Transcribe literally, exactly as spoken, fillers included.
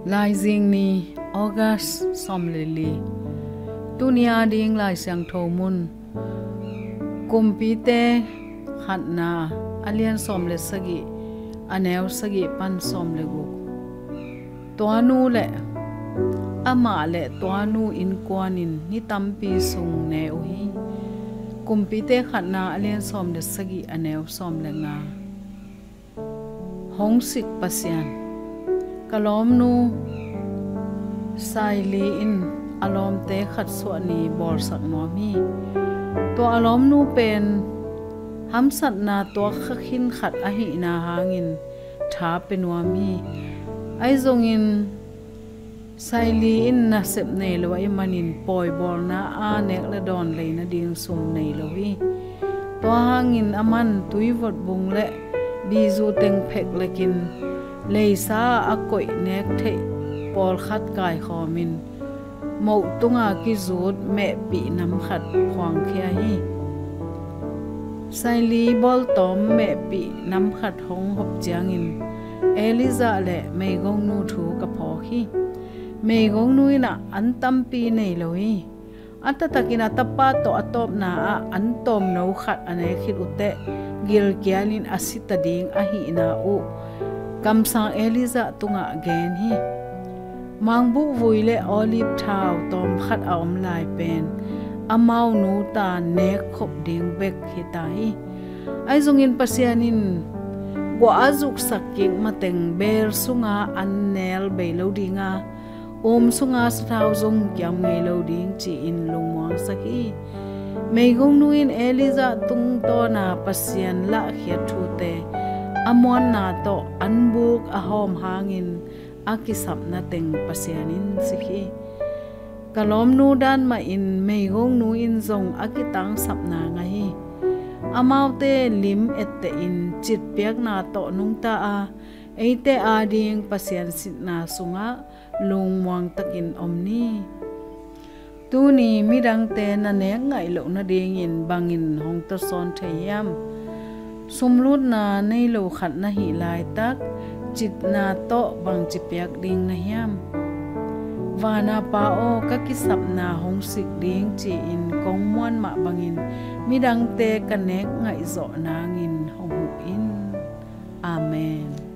Laizing ni, August sawm le li. Tuni a ding Lai Siangtho mun, Kumpite khatna a lian sawm le sagih, a neu sagih pan sawm le guk. Tuanu le amah le tuanu innkuan in ni tampi sung ne uh hi. Kumpite khatna a lian sawm le sagih, a neu sawm le nga. Hong sik Pasian. Ka lawmnu Saili in a lawmte khat suah ni bawlsak nuam hi. Tua a lawmnu pen hamsatna tuak kha khin khat ahihna hangin tha pia nuam hi. Ahi zongin Saili in nasep nei lo ahih manin pawibawlna a nek le dawn lei nading sum nei lo hi. Tua hangin aman tuivot bung le bizu teng phek lekin leisa a koih nek theih pawlkhat kaikhawmin moh tunga kizut mehpih nam khat phuangkhia hi. Saili bawltawm mehpih nam khat hong hop ciangin Elijah le meigongnu thu ka phawk hi. Meigongnu in ah an tampi nei lo hi. A taktakin a tapa tawh a tawpna ah an tawmno khat a nek khit uh teh gilkialin a si ta ding ahihna uh kamsang Elijah tungah gen hi. Mangbuh vui le olive thau tawmkhat a om lai pen amau nu ta nek khop ding bek hi ta hi. Ahi zongin Pasian in guah a zuksak kik mateng beel sunga an nel bei lo dinga, um sunga sathau zong kiam ngei lo ding ci-in lungmuangsak hi. Meigongnu in Elijah tungtawna Pasian lahkhiat thute a muanna tawh an buk a hawm hangin a kisapna teng Pasian in sik hi. Ka lawmnu dan mahin meigongnu in zong a kitangsapna ngah hi. Amaute lim ettehin citpiakna tawh nungta a, eite ading Pasian sitna sungah lungmuang takin om ni. Tuni midangte na nek ngaih loh nadingin bangin hong tawsawn thei hiam? Sumlutna nei lo khat na hih laitak citna tawh bangci piak ding na hiam? Vana Pa aw, ka kisapna hong sik ding ci-in kong muan mah bangin midangte ka nek ngaihzawh nangin hong huh in. Amen.